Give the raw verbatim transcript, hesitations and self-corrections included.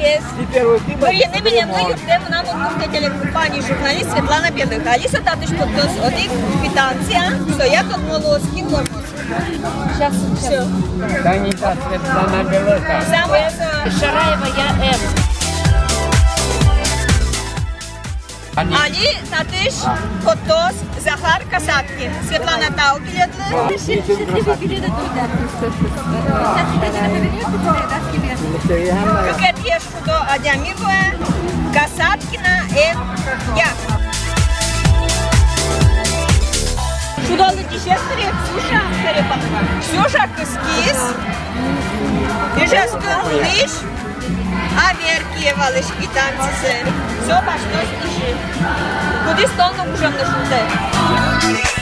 Мыйын именем юрттэ мынам удмурт телекомпаниысь журналист Светлана Белых. Али со татысь поттоз одӥг квитанция, соя тодмо луоз, кин луоз. Сейчас, всё. Тани та Светлана Белых. Самая со- Шараева я М. Али татысь поттоз Захар Касаткин. Светлана, тау тӥледлы. Кыкетӥез шудо адями вуэ Касаткина М. Я. Шудо лыдӟисез тӥре Ксюша Корепанова. Ксюша кыскиз Ижевск улӥсь Аверкиевалэсь квитанцизэ. Со басьтоз Ижын. Кудӥз тон но гужем но шудэ.